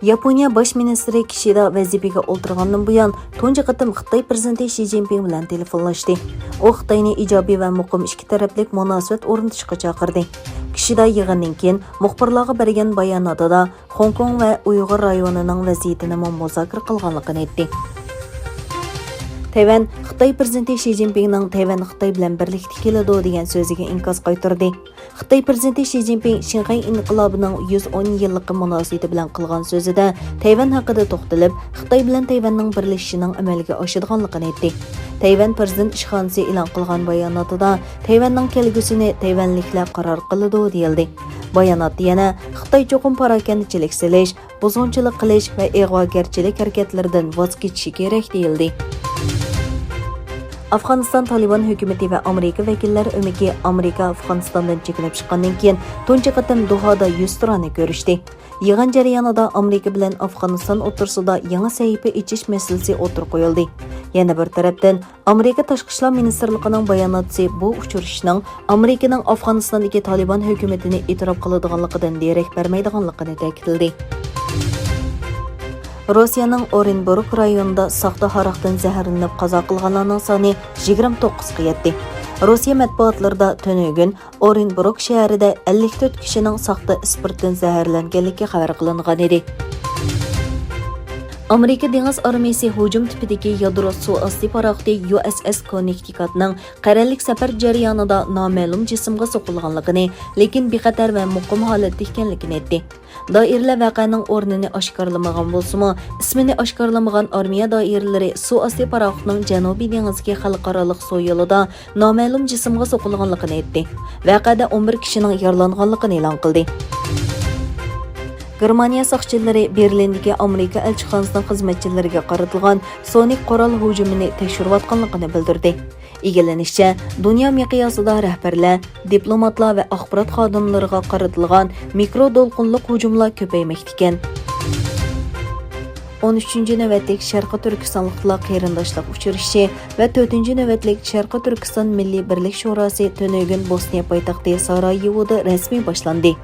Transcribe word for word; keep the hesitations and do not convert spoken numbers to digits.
ياپونىيە باش مىنىستىرى كىشىدا ۋەزىپىگە ئولتۇرغاندىن بۇيان، تۇنجى قېتىم خىتاي پىرېزىدېنتى شى جىنپىڭ بىلەن تېلېفونلاشتى. ئۇ خىتاينى ئىجابىي ۋە مۇقىم ئىككى تەرەپلىك مۇناسىۋەت ئورنىتىشقا چاقىردى. كىشىدا يىغىندىن كېيىن مۇخبىرلارغا بەرگەن باياناتىدا، خوڭكوڭ ۋە ئۇيغۇر رايونىنىڭ ۋەزىيىتىنىمۇ مۇزاكىرە قىلغانلىقىنى ئېيتتى. تەيۋەن خىتاي پىرېزىدېنتى شى جىنپىڭنىڭ تەيۋەن خىتاي بىلەن بىرلىكتە كېلىدۇ دېگەن سۆزىگە ئىنكاس قايتۇردى. خىتاي پىرېزىدېنتى شى جىنپىڭ شىنخەي ئىنقىلابىنىڭ يۈز ئون يىللىقى مۇناسىۋىتى بىلەن قىلغان سۆزىدە تەيۋەن ھەققىدە توختىلىپ، خىتاي بىلەن تەيۋەننىڭ بىرلىشىشىنىڭ ئەمەلگە ئاشىدىغانلىقىنى ئېيتتى. تەيۋەن پىرېزىدېنت ئىشخانىسى ئېلان قىلغان باياناتىدا، تەيۋەننىڭ كەلگۈسىنى تەيۋەنلىكلەر قارار قىلىدۇ، دېيىلدى. باياناتتا يەنە خىتاي چوقۇم پاراكەندىچىلىك سېلىش، بۇزغۇنچىلىق قىلىش ۋە ئىغۋاگەرچىلىك ھەرىكەتلىرىدىن ۋاز كېچىشى كېرەك، دېيىلدى. ئافغانىستان تالىبان ھۆكۈمىتى ۋە ئامېرىكا ۋەكىللەر ئۆمىكى ئامېرىكا ئافغانىستاندىن چېكىنىپ چىققاندىن كېيىن تۇنجى قېتىم دوھادا يۈزتۇرانە كۆرۈشتى. يىغىن جەريانىدا ئامېرىكا بىلەن ئافغانىستان ئوتتۇرىسىدا يېڭى سەھىپە ئېچىش مەسىلىسى ئوتتۇرىغا قويۇلدى. يەنە بىر تەرەپتىن، ئامېرىكا تاشقى ئىشلار مىنىستىرلىقىنىڭ باياناتچىسى بۇ ئۇچرىشىشنىڭ ئامېرىكىنىڭ ئافغانىستاندىكى تالىبان ھۆكۈمىتىنى ئېتىراپ قىلىدىغانلىقىدىن دېرەك بەرمەيدىغانلىقىنى تەكىتلىدى. روسىيەنىڭ ئورېنبۇرگ رايونىدا ساختا ھاراقتىن زەھەرلىنىپ قازا قىلغانلارنىڭ سانى يىگىرمە توققۇزغا يەتتى. روسىيە مەتبۇئاتلىرىدا تۈنۈگۈن ئورېنبۇرگ شەھىرىدە ئەللىك تۆت كىشىنىڭ ساختا ئىسپىرتتىن زەھەرلەنگەنلىكى خەۋەر قىلىنغان ئىدى. ئامېرىكا دېڭىز ئارمىيىسى ھۇجۇم تىپىدىكى يادرو سۇ ئاستى پاراخوتى يۇ ئېس ئېس كوننېكتىكاتنىڭ قەرەللىك سەپەر جەريانىدا نامەلۇم جىسىمغا سوقۇلغانلىقىنى، لېكىن بىخەتەر ۋە مۇقىم ھالەتتە ئىكەنلىكىنى ئېيتتى. دائىرىلەر ۋەقەنىڭ ئورنىنى ئاشكارىلىمىغان بولسىمۇ، ئىسمىنى ئاشكارىلىمىغان ئارمىيە دائىرىلىرى سۇ ئاستى پاراخوتنىڭ جەنۇبىي دېڭىزدىكى خەلقئارالىق سۇ يولىدا نامەلۇم جىسىمغا سوقۇلغانلىقىنى ئېيتتى. ۋەقەدە ئون بىر كىشىنىڭ يارىلانغانلىقىنى ئېلان قىلدى. گېرمانىيە ساقچىلىرى بېرلىندىكى ئامېرىكا ئەلچىخانىسىنىڭ خىزمەتچىلىرىگە قارىتىلغان سونىك قورال ھۇجۇمىنى تەكشۈرۈۋاتقانلىقىنى بىلدۈردى. ئىگىلىنىشىچە، دۇنيا مىقياسىدا رەھبەرلەر، دىپلوماتلار ۋە ئاخبارات خادىملىرىغا قارىتىلغان مىكرو دولقۇنلۇق ھۇجۇملار كۆپەيمەكتىكەن. ئون ئۈچىنچى نۆۋەتلىك شەرقىي تۈركىستانلىقلار قېرىنداشلىق ئۇچرىشىشى ۋە تۆتىنچى نۆۋەتلىك شەرقىي تۈركىستان مىللىي بىرلىك شوراسى تۈنۈگۈن بوسنىيە پايتەختى سارايېۋودا رەسمىي باشلاندى.